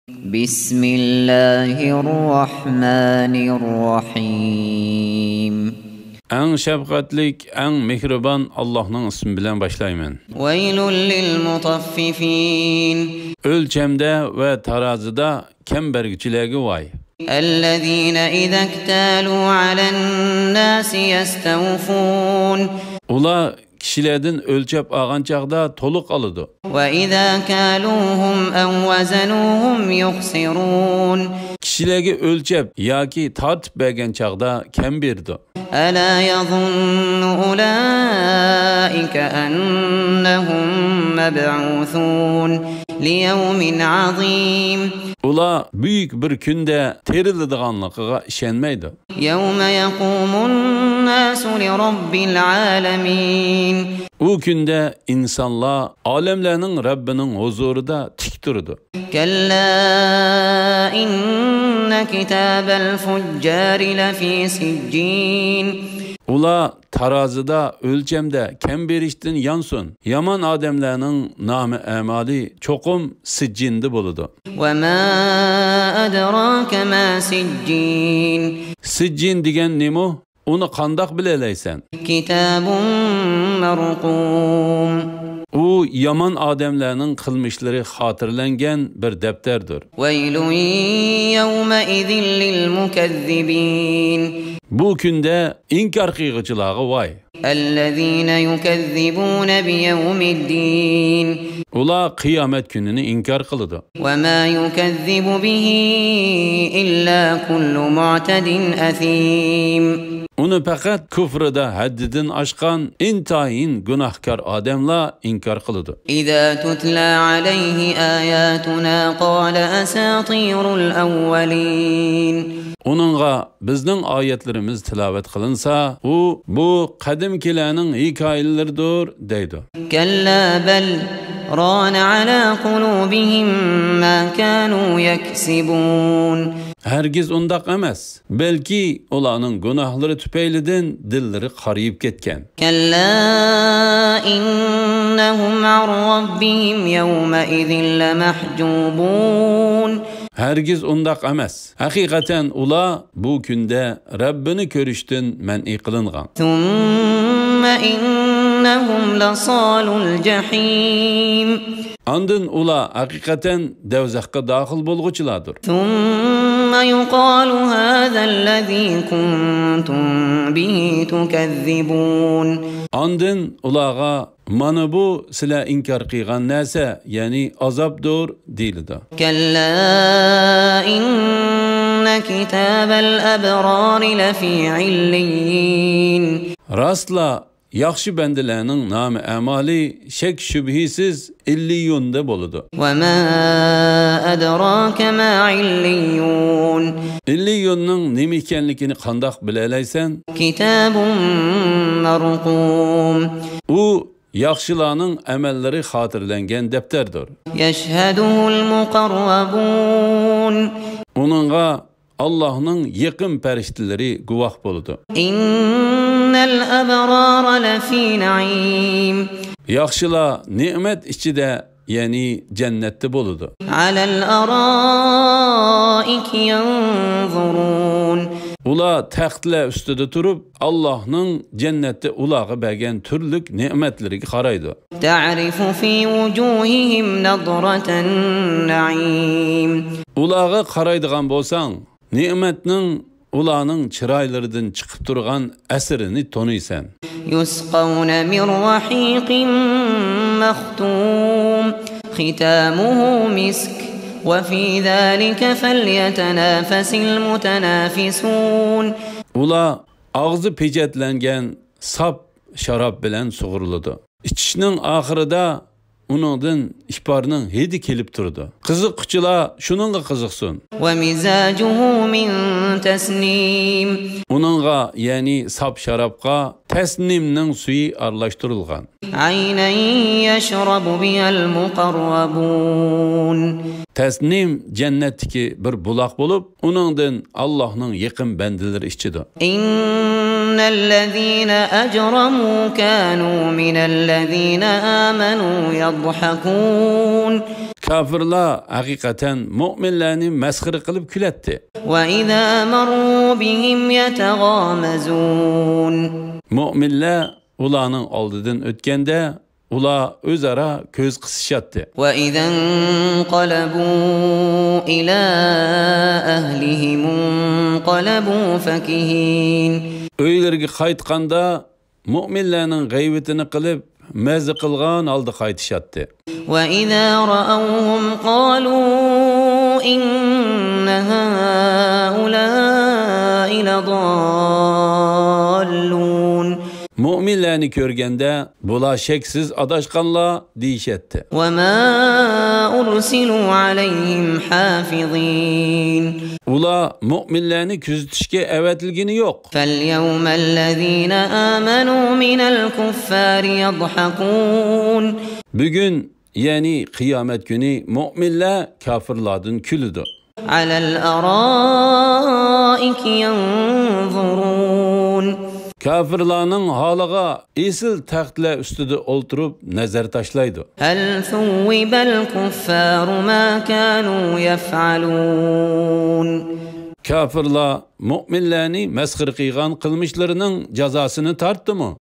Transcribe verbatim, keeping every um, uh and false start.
بسم الله الرحمن الرحيم. ئەڭ شەپقەتلىك، ئەڭ مېھرىبان ئاللاھنىڭ ئىسمى بىلەن باشلايمەن. ويل للمطففين. ئۆلچەمدە ۋە تارازىدا كەم بەرگۈچىلەرگە ۋاي. الذين إذا اكتالوا على الناس يستوفون. ئۇلار كىشىلەردىن ئۆلچەپ ئالغان چاغدا تولۇق ئالىدۇ. وإذا كالوهم أو وزنوهم يخسرون. كىشىلەرگە ئۆلچەپ ياكى تارتىپ بەرگەن چاغدا كەم بېرىدۇ. ألا يظن أولئك أنهم مبعوثون ليوم عظيم. ئۇلار بۈيۈك بىر كۈندە تىرىلىدىغانلىقىغا ئىشەنمەيدۇ. يوم يقوم الناس لرب العالمين. ئۇ كۈندە ئىنسانلار ئالەملەرنىڭ رەببىنىڭ ھۇزۇرىدا تىك تۇرىدۇ. كلا إن كتاب الفجار لفي سجين. ئۇلار تارازىدا، ئۆلچەمدە كەم بېرىشتىن يانسۇن. يامان ئادەملەرنىڭ نامە ئەمالى چوقۇم سىججىندا بولىدۇ. وما أدراك ما سجين. سىججىن دېگەن نېمە؟ ئۇنى قانداق بىلەلەيسەن؟ كتاب مرقوم. ئۇ يامان ئادەملەرنىڭ قىلمىشلىرى خاتىرىلەنگەن بىر دەپتەردۇر. ويل يومئذ للمكذبين. بۇ كۈندە ئىنكار قىلغۇچىلارغا ۋاي. الذين يكذبون بيوم الدين. ئۇلار قىيامەت كۈنىنى ئىنكار قىلىدۇ. وما يكذب به إلا كل معتد أثيم. ئۇنى پەقەت كۇفرىدا ھەددىدىن ئاشقان ئىنتايىن گۇناھكار ئادەملا ئىنكار قىلىدۇ. إذا تتلى عليه آياتنا قال أساطير الأولين. ئۇنىڭغا بىزنىڭ ئايەتلىرىمىز تىلاۋەت قىلىنسا، ئۇ بۇ قەدىمكىلەرنىڭ ھېكايىلىرىدۇر دەيدۇ. كلا بل ران على قلوبهم ما كانوا يكسبون. ھەرگىز ئۇنداق ئەمەس. بەلكى ئۇلارنىڭ گۇناھلىرى تۈپەيلىدىن دىللىرى قارىيىپ كەتكەن. كلا إنهم عن ربهم يومئذ لمحجوبون. ھەرگىز ئۇنداق ئەمەس. ھەقىقەتەن ئۇلار بۇ كۈندە رەببىنى كۆرۈشتىن مەنئى قىلىنغان. ثم إنهم لصالو الجحيم. ئاندىن ئۇلار ھەقىقەتەن دەۋزەخكە داخىل بولغۇچىلاردۇر. ثم يقال هذا الذي كنتم به تكذبون. ئاندىن ئۇلارغا مانا بۇ سىلەر ئىنكار قىلغان نەرسە، يەنى ئازابتۇر، دېيىلىدۇ. كلا إن كتاب الأبرار لفي عليين. راستلا ياخشى بەندىلەرنىڭ نامە ئەمالى شەك شۈبھىسىز ئىللىيۇندا بولىدۇ. وما أدراك ما عليون. ئىللىيۇننىڭ نېمە ئىكەنلىكىنى قانداق بىلەلەيسەن؟ كتاب مرقوم. ئۇ ياخشىلارنىڭ ئەمەللىرى خاتىرىلەنگەن دەپتەردۇر. يشهده المقربون. ئۇنىڭغا ئاللاھنىڭ يېقىن پەرىشتىلىرى گۇۋاھ بولىدۇ. إن الأبرار لفي نعيم. ياخشىلار نېمەت ئىچىدە، يەنى جەننەتتە بولىدۇ. على الأرائك ينظرون. ئۇلار تەختلەر ئۈستىدە تۇرۇپ، ئاللاھنىڭ جەننەتتە ئۇلارغا بەرگەن تۈرلۈك نېمەتلىرىگە قارايدۇ. تعرف في وجوههم نضرة النعيم. ئۇلارغا قارايدىغان بولساڭ، نېمەتنىڭ ئۇلارنىڭ چىرايلىرىدىن چىقىپ تۇرغان ئەسىرىنى تونۇيسەن. يسقون من رحيق مختوم ختامه مسك وفي ذلك فليتنافس المتنافسون. ئۇلار ئاغزى پېچەتلەنگەن ساپ شاراب بىلەن سۇغۇرۇلىدۇ. ئىچىشنىڭ ئاخىرىدا ئۇنىڭدىن ئىپارنىڭ ھىدى كېلىپ تۇرىدۇ. قىزىققۇچىلار شۇنىڭغا قىزىقسۇن. ومزاجه من تسنيم. ئۇنىڭغا، يەنى ساپ شارابقا تەسنىمنىڭ سۈيى ئارىلاشتۇرۇلغان. عينا يشرب بها المقربون. تەسنىم جەننەتتىكى بىر بۇلاق بولۇپ، ئۇنىڭدىن ئاللاھنىڭ يېقىن بەندىلىرى ئىچىدۇ. إن الذين أجرموا كانوا من الذين آمنوا يضحكون. كاپىرلار ھەقىقەتەن مۆمىنلەرنى مەسخىرە قىلىپ كۈلەتتى. وإذا مروا بهم يتغامزون. مۆمىنلەر ئۇلارنىڭ ئالدىدىن ئۆتكەندە، ئۇلار ئۆزئارا كۆز قىسىشاتتى. وإذا انقلبوا إلى أهلهم انقلبوا فكهين. ئۆيلىرىگە قايتقاندا، مۆمىنلەرنىڭ غەيۋىتىنى قىلىپ، مەززە قىلغان ھالدا قايتىشاتتى. وإذا رأوهم قالوا إن هؤلاء لضالون. مۆمىنلەرنى كۆرگەندە، بۇلار شەكسىز ئاداشقانلار، دېيىشەتتى. وما أرسلوا عليهم حافظين. ئۇلار مۆمىنلەرنى كۆزىتىشكە ئەۋەتىلگىنى يوق. فاليوم الذين آمنوا من الكفار يضحكون. بۈگۈن، يەنى قىيامەت كۈنى مۆمىنلەر كاپىرلاردىن كۈلىدۇ. على الأرائك ينظرون. كاپىرلارنىڭ ھالىغا ئېسىل تەختلەر ئۈستىدە ئولتۇرۇپ نەزەر تاشلايدۇ. هل ثوب الكفار ما كانوا يفعلون. كاپىرلار مۆمىنلەرنى مەسخىرە قىلغان قىلمىشلىرىنىڭ جازاسىنى تارتتىمۇ؟